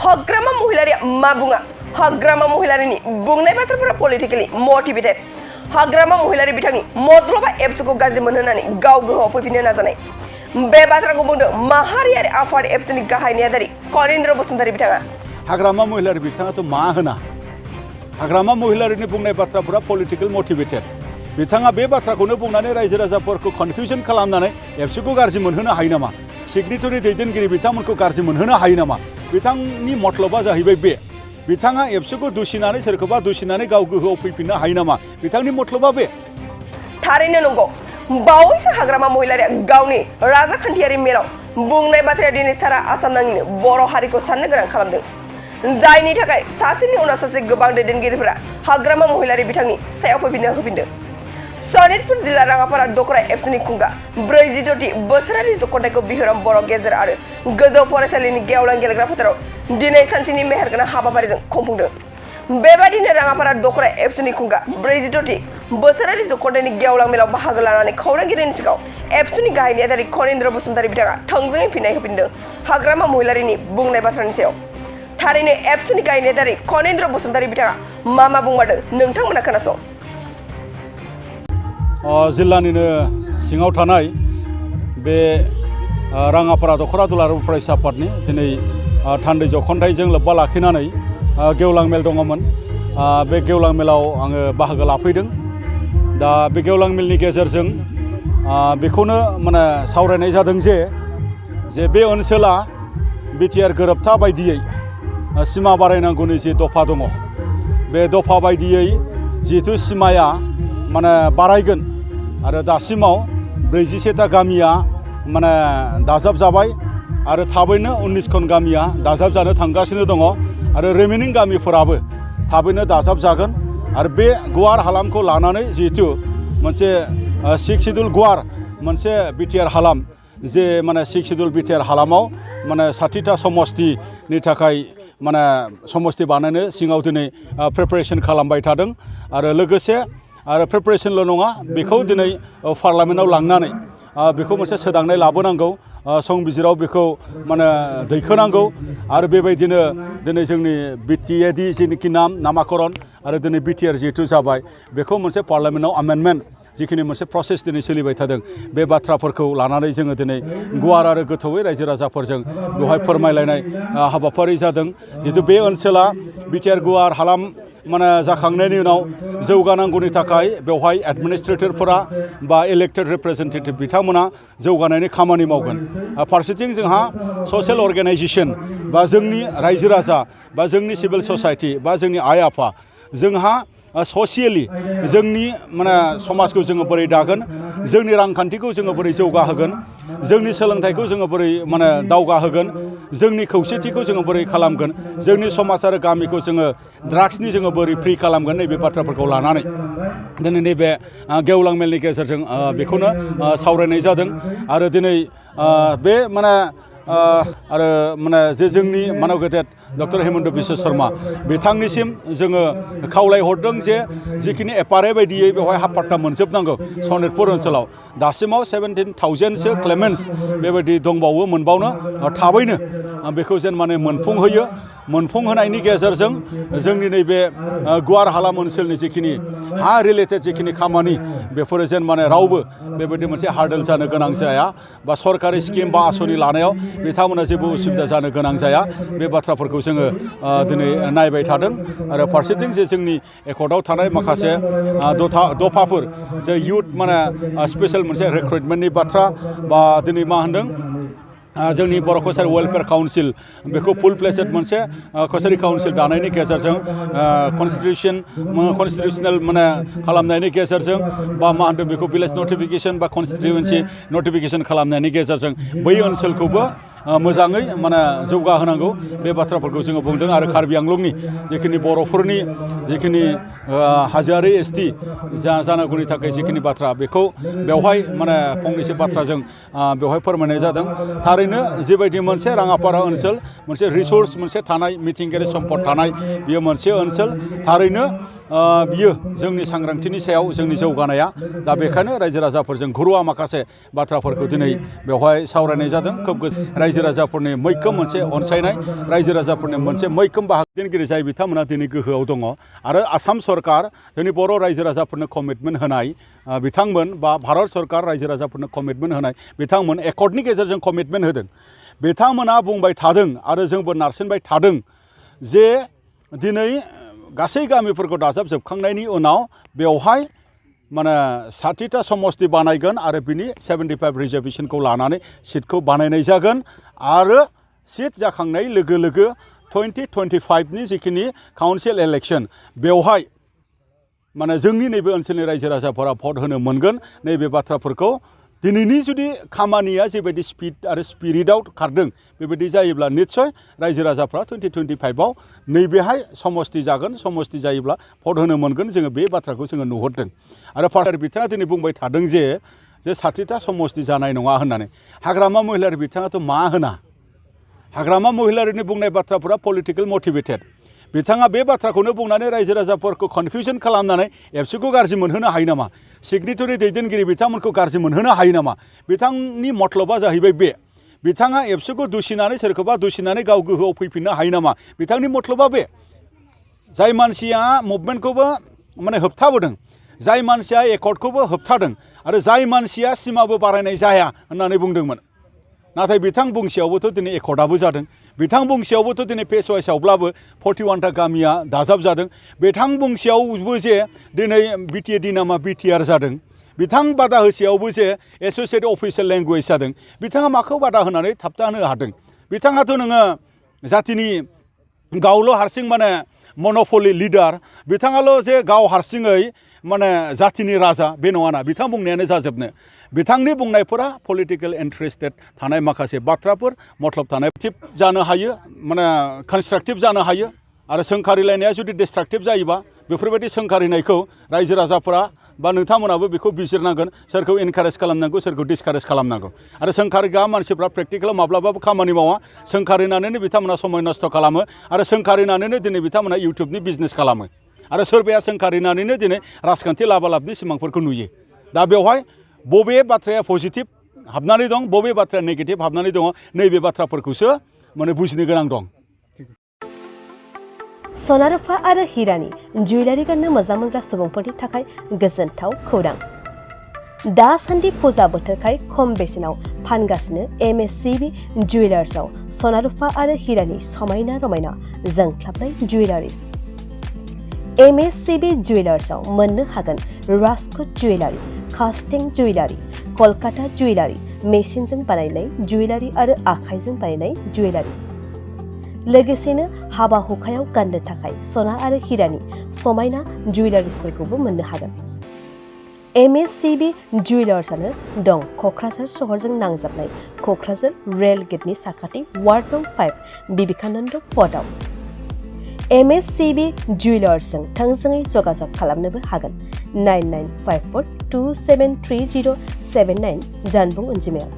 हाग्रामा महिलारिया मा बुङा हाग्रामा महिलारिनि बुंनाय बाथ्राफोरा पलिटिकेलि मोटिवेटेड हाग्रामा महिलारि बिथांनि मतलबआ एबसुखौ गाज्रि मोनहोनानै गाव गोहोआव फैफिननो नाजानाय बे बाथ्राखौ बुंदों माहारियारि आफाद एबसुनि गाहाय नेहाथारि कनिन्द्र बसुमतारी बिथाङा। हाग्रामा महिलारि बिथाङाथ' मा होना हाग्रामा महिलारिनि बुंनाय बाथ्राफोरा पलिटिकल मोटिवेटेड बिथाङा बे बाथ्राखौनो बुंनानै रायजो राजाफोरखौ कनफ्यूजन खालामनानै एबसुखौ गाज्रि मोनहोनो हायो नामा सिगनेटरि दैदेनगिरि बिथांमोनखौ गाज्रि मोनहोनो हायो नामा बिथांनि मतलबा जाहैबाय बे बिथाङा एबसुखौ दुसिनानै सोरखौबा दुसिनानै गाव गोहोआव फैफिननो हायो नामा बिथांनि मतलबा बे थारैनो नंगौ बावैसो हाग्रामा महिलारिया गावनि राजाखान्थियारि मेलाव बुंनाय बाथ्राया दिनै सारा आसाम नाङैनो बर' हारिखौ साननो गोनां खालामदों जायनि थाखाय सासेनि उनाव सासे गोबां दैदेनगिरिफोरा हाग्रामा महिलारि बिथांनि सायाव फैफिननो होफिनदों। सनितपुर जिल्ला राङापारा दखरा एबसुनि खुंगा 46थि बोसोरारि जख'न्थाइखौ बिहोराम बर' गेजेर आरो गोजौ फरायसालिनि गेवलां गेलेग्रा फोथाराव दिनै सानसेनि मेहेरगोनां हाबाफारिजों खुंफुंदों। बेबादिनो राङापारा दखरा एबसुनि खुंगा 46थि बोसोरारि जख'न्थाइनि गेवलां मेलाव बाहागो लानानै खौरांगिरिनि सिगाङाव एबसुनि गाहाय नेहाथारि कनिन्द्र बसुमतारी बिथाङा थोंजोङै फिननाय होफिनदों हाग्रामा महिलारिनि बुंनाय बाथ्रानि सायाव। थारैनो एबसुनि गाहाय नेहाथारि कनिन्द्र बसुमतारी बिथाङा मा बुंमारदों नोंथांमोना खोनासं। जिल्लानिनो सिङाव थानाय बे राङापारा दखरा दुलाराय फरायसा आफादनि दिनै थान्दै जख'न्थाइजों लोब्बा लाखिनानै गेवलां मेल दङमोन बे गेवलां मेलाव आङो बाहागो लाफैदों दा बे गेवलां मेलनि गेजेरजों बेखौनो माने सावरायनाय जादों जे बे ओनसोला बिटिआर गोरोबथा बायदियै सिमा बारायनांगौनि जि दफा दङ बे दफा बायदियै जिहेथु सिमाया माने बारायगोन आरो दासिमाव 41था गामिया माने दाजाब जाबाय आरो थाबैनो 19खन गामिया दाजाब जानो थांगासिनो दङ आरो रिमेनिं गामिफोराबो थाबैनो दाजाब जागोन आरो बे गुवार हालामखौ लानानै जिहेतु मोनसे 6 शिड्युल गुवार मोनसे बिटिआर हालाम जे माने 6 शिड्युल बिटिआर हालामाव माने 60था समस्तिनि थाखाय माने समस्ति बानायनो सिङाव दिनै प्रिपारेसन खालामबाय थादों आरो लोगोसे आरो प्रिपारेसनल' नङा बेखौ दिनै पार्लामेन्टआव लांनानै बेखौ मोनसे सोदांनाय लाबोनांगौ संबिजिराव बेखौ माने दैखोनांगौ आरो बेबायदिनो दिनै जोंनि बिटिएडि जेनिखि नामाकरन आरो दिनै बिटिआर जिहेतु जाबाय बेखौ मोनसे पार्लामेन्टआव आमेन्डमेन्ट जिखिनि मोनसे प्रसेस दिनै सोलिबाय थादों बे बाथ्राफोरखौ लानानै जोङो दिनै गुवार आरो गोथौयै रायजो राजाफोरजों बेवहाय फोरमायलायनाय हाबाफारि जादों जिहेतु बे ओनसोला बिटिआर गुवार हालाम माने जाखांनायनि उनाव जौगानांगौनि थाखाय बेवहाय एडमिनिस्ट्रेटरफोरा बा इलेक्टेड रिप्रेजेन्टेटिभ बिथांमोना जौगानायनि खामानि मावगोन फारसेथिं जोंहा ससियेल अर्गेनाइजेसन बा जोंनि रायजो राजा बा जोंनि सिभिल ससाइटि बा जोंनि आइ आफा जोंहा ससियेलि जोंनि माने समाजखौ जोङो बोरै दागोन जोंनि रांखान्थिखौ जोङो बोरै जौगाहोगोन जोंनि सोलोंथाइखौ जोङो बोरै माने दावगाहोगोन जोंनि खौसेथिखौ जोङो बोरै खालामगोन जोंनि समाज आरो गामिखौ जोङो ड्राग्सनि जोङो बोरै फ्रि खालामगोन नैबे बाथ्राफोरखौ लानानै दिनै नैबे गेवलां मेलनि गेजेरजों बेखौनो सावरायनाय जादों आरो दिनै बे माने आरो माने जे जोंनि मानव गेदेर डक्टर हेमन्त बिश्व शर्मा बिथांनिसिम जोङो खावलायहरदों जे जिखिनि एपारे बायदियै बेवहाय हाफ पाट्टा मोनजोबनांगौ सनितपुर ओनसोलाव दासिमाव 17,000सो क्लेमेन्ट्स बेबायदि दंबावो मोनबावनो थाबैनो बेखौ जेन माने मोनफुंहोनायनि गेजेरजों जोंनि नैबे गुवार हालाम ओनसोलनि जिखिनि हा रिलेटेड जिखिनि खामानि बेफोरो जेन माने रावबो बेबायदि मोनसे हार्डल जानो गोनां जाया बा सरकारि स्किम बा आसनि लानायाव बिथांमोना जेबो उसुबिदा जानो गोनां जाया बे बाथ्राफोरखौ जोङो दिनै नायबाय थादों आरो फारसेथिं जे जोंनि एकर्डआव थानाय माखासे दफाफोर जे इयुथ माने स्पेशेल मोनसे रिक्रुटमेन्टनि बाथ्रा बा दिनै मा होनदों जोंनि बर' कसारि वेलफेयार काउन्सिल बेखौ फुल प्लेसेड मोनसे कसारि काउन्सिल दानायनि गेजेरजों कनस्टिटिउसनेल माने खालामनायनि गेजेरजों बा मा होनदों बेखौ भिलेज नटिफिकेसन बा कनस्टिटिउन्सि नटिफिकेसन खालामनायनि गेजेरजों बै ओनसोलखौबो मोजाङै माने जौगाहोनांगौ बे बाथ्राफोरखौ जोङो बुंदों आरो कार्बि आंलंनि जिखिनि बर'फोरनि जिखिनि हाजोआरि एसटि जानांगौनि थाखाय जिखिनि बाथ्रा बेखौ बेवहाय माने फंनैसो बाथ्राजों बेवहाय फोरमायनाय जादों थारैनो थारैनो जिबायदि मोनसे राङापारा ओनसोल मोनसे रिसोर्स मोनसे थानाय मिथिंगायारि सम्पद थानाय बियो मोनसे ओनसोल थारैनो बियो जोंनि सांग्रांथिनि सायाव जोंनि जौगानाया दा बेखायनो रायजो राजाफोरजों घरुवा माखासे बाथ्राफोरखौ दिनै बेवहाय सावरायनाय जादों खोब रायजो राजाफोरनि मैखोम मोनसे अनसायनाय रायजो राजाफोरनि मोनसे मैखोम बाहागो दैदेनगिरि जाय बिथांमोना दिनै गोहोआव दङ आरो आसाम सरकार जोंनि बर' रायजो राजाफोरनो कमिटमेन्ट होनाय बिथांमोन बा भारत सरकार रायजो राजाफोरनो कमिटमेन्ट होनाय बिथांमोन एकर्डनि गेजेरजों कमिटमेन्ट होदों बिथांमोना बुंबाय थादों आरो जोंबो नारसिनबाय थादों जे दिनै गासै गामिफोरखौ दाजाबजोबखांनायनि उनाव बेवहाय माने 60टा समस्ति बानायगोन आरो बिनि 75 रिजार्भेशनखौ लानानै सिटखौ बानायनाय जागोन आरो सिट जाखांनाय लोगो लोगो 2025नि जिखिनि काउन्सिल इलेक्शन बेवहाय माने जोंनि नैबे ओनसोलनि रायजो राजाफोरा भट होनो मोनगोन नैबे बाथ्राफोरखौ दिनैनि जुदि खामानिया जेबायदि स्पिड आरो स्पिरिटआव खारदों बेबायदि जायोब्ला निस्सय रायजो राजाफ्रा 2025आव नैबेहाय समस्ति जागोन समस्ति जायोब्ला भट होनो मोनगोन जोङो बे बाथ्राखौ जोङो नुहुरदों आरो फार्टार बिथाङा दिनै बुंबाय थादों जे 60टा समस्ति जानाय नङा होननानै हाग्रामा महिलारि बिथाङाथ' मा होना हाग्रामा महिलारिनि बुंनाय बाथ्राफोरा पलिटिकेल मटिभेटेड बिथाङा बे बाथ्राखौनो बुंनानै रायजो राजाफोरखौ कनफिउजन खालामनानै एबसुखौ गाज्रि मोनहोनो हायो नामा सिगनेटरि दैदेनगिरि बिथांमोनखौ गाज्रि मोनहोनो हायो नामा बिथांनि मतलबा जाहैबाय बे बिथाङा एबसुखौ दुसिनानै सोरखौबा दुसिनानै गाव गोहोआव फैफिननो हायो नामा बिथांनि मतलबा बे जाय मानसिया मुभमेन्टखौबो माने होबथाबोदों जाय मानसिया एकर्डखौबो होबथादों आरो जाय मानसिया सिमाबो बारायनाय जाया होननानै बुंदोंमोन नाथाय बिथां बुंसेयावबोथ' दिनै एकर्डआबो जादों बिथां बुंसेयावबोथ' दिनै फेस वाइसआवब्लाबो 41टा गामिया दाजाब जादों बिथां बुंसेयावबो जे दिनै बिटिए दिनामा बिटिआर जादों बिथां बादा होसेयावबो जे एस'सियेट अफिसियेल लेंगुवेज जादों बिथाङा माखौ बादा होनानै थाबथानो हादों बिथाङाथ' नोङो जातिनि गावल' हारसिं माने मन'पलि लिडार बिथाङाल' जे गाव हारसिङै माने जातिनि राजा बे नङाना बिथां बुंनायानो जाजोबनो बिथांनि बुंनायफोरा पलिटिकेल इन्ट्रेस्टेड थानाय माखासे बाथ्राफोर मतलब थानाय जानो हायो माने कनस्ट्राक्टिभ जानो हायो आरो सोंखारिलायनाया जुदि डिस्ट्राक्टिभ जायोबा बेफोरबायदि सोंखारिनायखौ रायजो राजाफोरा बा नोंथांमोनाबो बेखौ बिजिरनांगोन सोरखौ इनकारेज खालामनांगौ सोरखौ डिसकारेज खालामनांगौ आरो सोंखारिग्रा मानसिफ्रा प्रेक्टिकेलाव माब्लाबाबो खामानि मावा सोंखारिनानैनो बिथांमोना समय नस्थ' खालामो आरो सोंखारिनानैनो दिनै बिथांमोना इउटुबनि बिजनेस खालामो आरो सोरबाया सोंखारिनानैनो दिनै राजखान्थि लाबालाबनि सिमांफोरखौ नुयो दा बेवहाय बबे बाथ्राया पजिटिभ हाबनानै दं बबे बाथ्राया नेगेटिभ हाबनानै दङ नैबे बाथ्राफोरखौसो माने बुजिनो गोनां दं सना रुफा आरो हिरानि जुवेलारि गाननो मोजां मोनग्रा सुबुंफोरनि थाखाय गोजोनथाव खौरां दासान्दि फुजा बोथोरखाय खम बेसेनाव फानगासिनो एमएससीबी जुवेलार्सआव सना रुफा आरो हिरानि समायना रमायना जोंख्लाबनाय जुवेलारिस एमएससीबी जुवेलार्सआव मोननो हागोन राजकोट जुवेलारि कास्टिं जुवेलारि कलकाता जुवेलारि मेसिनजों बानायनाय जुवेलारि आरो आखाइजों बानायनाय जुवेलारि लोगोसेनो हाबा हुखायाव गाननो थाखाय सना आरो हिरानि समायना जुवेलारिसफोरखौबो मोननो हागोन एमएससीबी जुवेलार्सआनो दं क'क्राझार सहरजों नांजाबनाय क'क्राझार रेल गेटनि साखाथि वार्ड नं 5 बिबेकानन्द पथआव एमएससीबी जुवेलार्सजों थोंजोङै जगाजग खालामनोबो हागोन 9954273079 जानबुं अनजिमायाव